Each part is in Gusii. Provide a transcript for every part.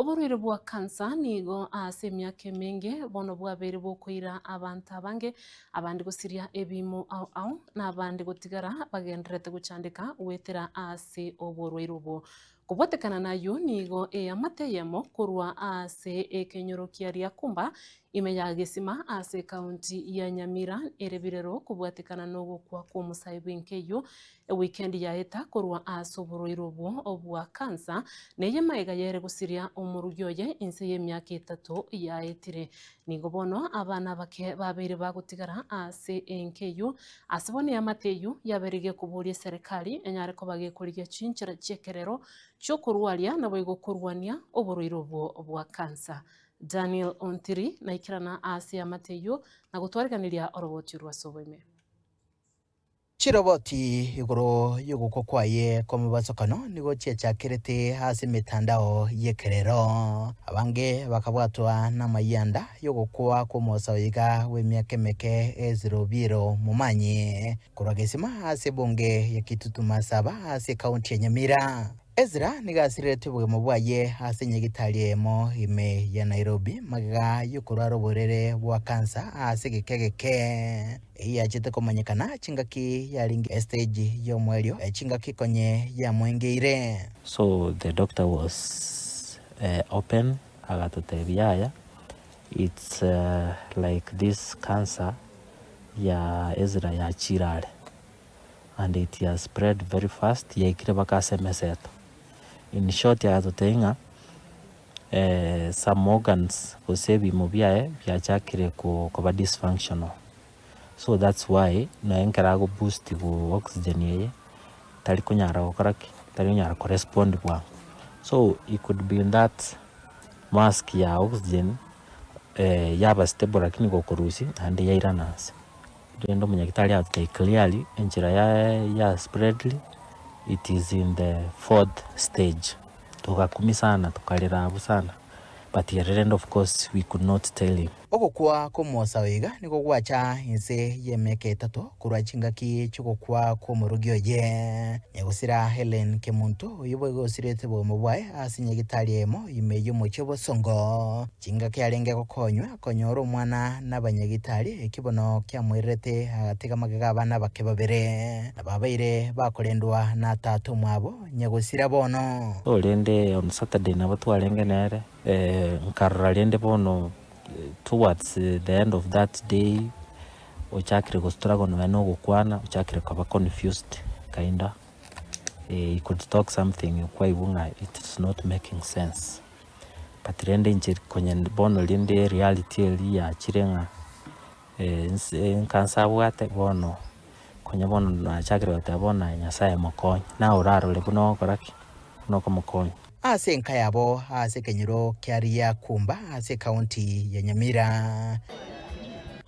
Oborwaire bwa kansa nigo ase emiaka emenge bono bwabeire bokoira abanto abange, abande gosiria ebiimo ao ao, na abande gotigara bagendererete gochandeka goetera ase oborwaire obwo. Kobwatekana nayio nigo eamate eyemo korwa ase ekenyoro kia Riakumba ime ya Gesima ase ekaunti ya Nyamira ere birero kobwatekana nogokwa kw'omosae bw'enka eyio Ewikendi yaeta korwa ase oborwaire obwo bwa kansa, neye magega yere gosiria omorugi oye inse y'emiaka etato yaetire. Nigo bono abana abake babeire bagotigara ase enka eyio, ase bono eamate eyio yabeire gekoboria eserekari enyare koba gekorigia chinchera chi'ekerero chi'okorwaria naboigo korwania oborwaire obwo bwa kansa. Daniel Ontiri naikerana ase eamate eyio na gotwariganiria oroboti orwo ase oboime. Chiroboti igoro y'ogokwa kwaye kw'omobasokano nigo chiachakerete ase emetandao y'ekerero. Abange bakabwatwa namayianda y'ogokwa kw'omosa oiga bw'emiaka emeke Ezra Obiero Momanyi korwa Gesima ase ebunge ya Kitutu Masaba ase ekaunti ya Nyamira. Ezra nigo asirerete obogima bwaye ase enyagitari eyemo ime ya Nairobi magega y'okorwara oborere bwa kansa ase egeka egeke. Eyio yachete komanyekana chingaki yarenge estage y'omoerio chingaki konye yamoengeire. So the doctor was open agatotebia yaya it's like this cancer ya Ezra yachire are. and it has spread very fast yaikire mpaka ase emeseto. In short agatotebia ng'a some organs gose ebiimo biaye biachakire koba dysfunctional so that's why nonya ekero ago boost oxygen eye tari konyara gokora ki? Tari konyara ko respond bwango. So he could be in that mask ya oxygen yaba stable lakini gokorusia naende yairana nse. Rende omonyagitari agotebi clearly enchera ya spread it is in the fourth stage. Togakumia sana tokarera abwo sana but ere rende of course we could not tell him. Ogokwa kw'omosa oyo iga nigo gwacha inse y'emiaka etato korwa chingaki chi'ogokwa kw'omorugi oye. Nyagosira Hellen Kemunto, oyio boigo osirete obogima bwaye ase nyagitari eyemo ime y'omochie o Bosongo. Chingaki arenge gokonywa konyora omwana nabanyagitari, ekio bono kiamoirerete agatiga magega abana abake babere, na babeire bakorendwa na tata omwabo nyagosira bono. Rende on Saturday nabo twarenge nere, nkarora rende bono towards the end of that day ochakire go struggle nonya na ogokwana, ochakire koba confused kinda, he could talk something kwaigwa ng'a it is not making sense. But rende inche konya bono rende reality eria yachire ng'a nse abwate bono, konya bono nachakire goteba bono aye Nyasaye mokonye, naye orarore buna ogokora ki? Buna okomokonya. Ase enka yabo ase ekenyoro kia Riakumba ase ekaunti ya Nyamira.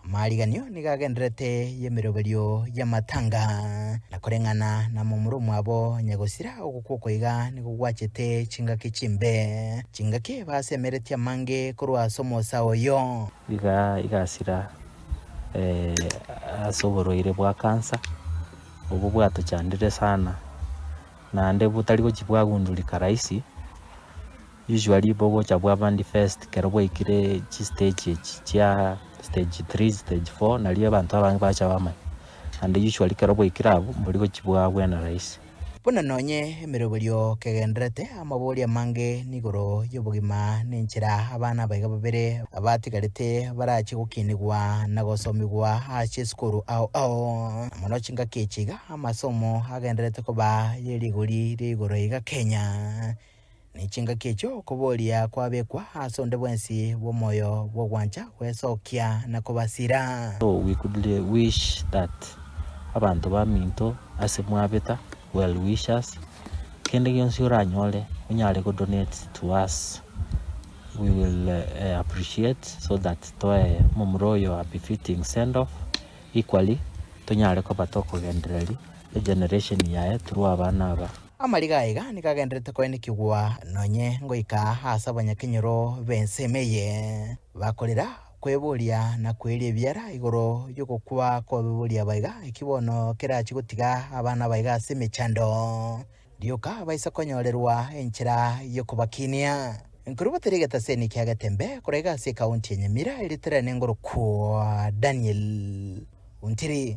Amariganio nigo agendererete y'emeroberio y'amatanga, na koreng'ana na momura omwabo nyagosira ogokwa oko iga nigo gwachete chingaki chimbe, chingaki basemeretie amange korwa ase omosa oyo. Iga igasira ase oborwaire bwa cancer, obwo bwatochandire sana, naende botari gochia bwagundurika rahisi. Usually bogocha bwa manifest ekero bwaikire chistage echi chia stage three, stage four nario abanto abange bacha bamanya. Naende usually ekero bwaikire abwo mbori gochia bwagwena rahisi. Buna nonye emeroberio kegendererete, amaborio amange nigoro y'obogima nenchera abana abaiga babere batigarete barache gokinigwa na gosomigwa ase chisukuru ao ao. Na mono chingaki echi iga amasomo agendererete koba yerigori ria igoro iga Kenya. Ne chingaki echio okoboria kwabekwa ase onde bwensi bw'omoyo bw'ogwancha gwesokia na kobasira. So we could wish that abanto baminto ase mwabeta, well wishers, kende gionsi oranyore onyare go donate to us, we will appreciate so that toe omomura oyo a befitting send off, equally tonyare koba tokogendereria egeneration yaye through abana aba. Amariga aiga nigo agendererete koenekigwa nonye ngoika aase abanyakenyoro b'ensemo eye bakorera kweboria na kweria ebiara igoro y'ogokwa kw'abaibori aba iga, eki bono kerachie gotiga abana aba iga ase emechando rioka baise konyorerwa enchera y'okobakinia. Nkorobotera egetaseni kia Getembe korwa iga ase ekaunti ya Nyamira, erieta riane ngorokwa Daniel Ontiri.